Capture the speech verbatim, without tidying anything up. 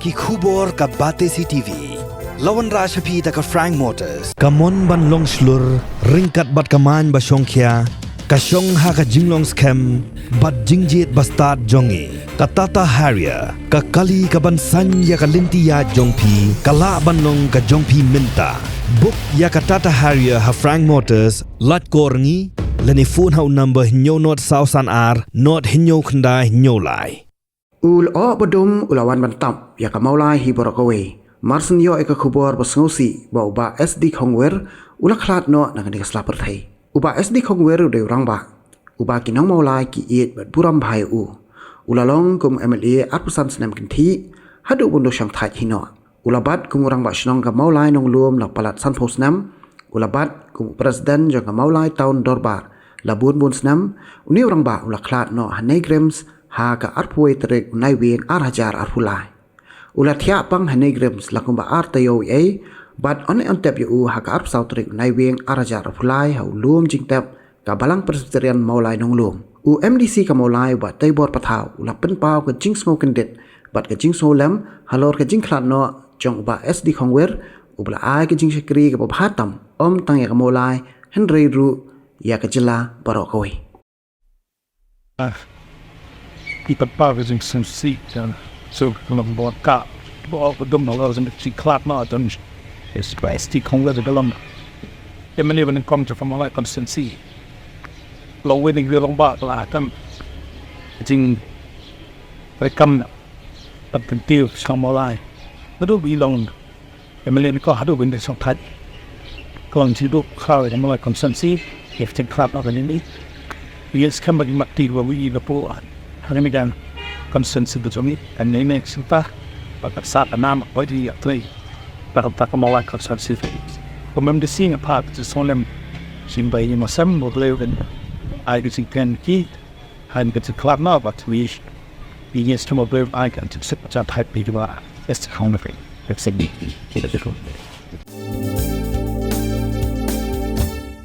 Ki khubor ka Batesi T V. La wanrah sha phi da ka Frank Motors. Ka mon ban long shlur, ryngkat bad ka main ba shongkhia, ka shong ha ka jinglong skhem bad jingjied ba stad jong ngi. Ka Tata Harrier, ka kali ka ban saiñ ïa ka lynti ïaid jong phi, ka lah ban long ka jong phi mynta. Book ïa ka Tata Harrier ha Frank Motors, lait kor ngi, lane phone ha u number hynñiew nod saw san ar, nod hynñiew khyndai hynñiew lai. U Lyoh Badum u la wan ban tap ïa ka Mawlai hi baroh kawei. Mar shen ïoh ïa ka khubor ba sngewsih ba u Bah S D Khongwir u la khlad noh na kane ka sla pyrthei. U Bah S D Khongwir u dei u rangbah uba ki nong Mawlai ki ïeit bad burom bha ïa u. U la long kum M L A arphew san snem kynthih haduh ban duh shang thait hi noh. U la bat kum u rangbah shnong ka Mawlai Nonglum la palat sanphew snem. U la bat kum u president jong ka Mawlai Town Dorbar la bun bun snem. Une u rangbah u la khlad noh ha NEIGRIHMS ha ka arphew wei tarik u Naiwieng ar hajar arphew lai. U la thiah pang ha NEIGRIHMS la kumba ar taïew ei, bad yn ïoh tep ïa u ha ka arphew saw tarik u Naiwieng ar hajar arphew lai ha u lum jingtep ka Balang Presbyterian Mawlai Nonglum. U M D C ka Mawlai u Bah Teibor Pathaw u la pynpaw ka jingsngew kyndit bad ka jingsngew lem halor ka jingkhlad noh jong u Bah S D Khongwir, uba la ai ka jingshakri kaba bha tam, ym tang ïa ka Mawlai hynrei ruh ïa ka jylla baroh kawei. Ah, i pat pa ka jingsngewsih jan. So, ka long bor ka, bor ka dum na lo jingkhlad noh jan. Is S D Khongwir ka long M L A ba nyngkong jong ka Mawlai constituency. Long wei na ki rangbah la kam jingrekam na pat kyntiew sha Mawlai. Naduh ba i long M L A nyngkong haduh ba i dei shong thait. Ka long jingduh khraw ïa ka Mawlai constituency, ïa ka jingkhlad noh kane. Ïa skhem ba ki mat ti ba wi ïa ka pura. Hangne ka constituency ba jong ngi, kane ne ka sngewthuh ba ka sah ka nam ba ïa trei. Ba ka Mawlai constituency. Kum M D C nga phah ka jingsngew lem. Sngewbha ïa ma sem ba u Blei un ai ka jingkren ki. Hynrei ka jingkhlad noh ba twi. Ïa skhem ba u Blei un ai ka jingsuk jingpyrkhat ïa ki ba. Yes, ka hong na phi. Ka seng.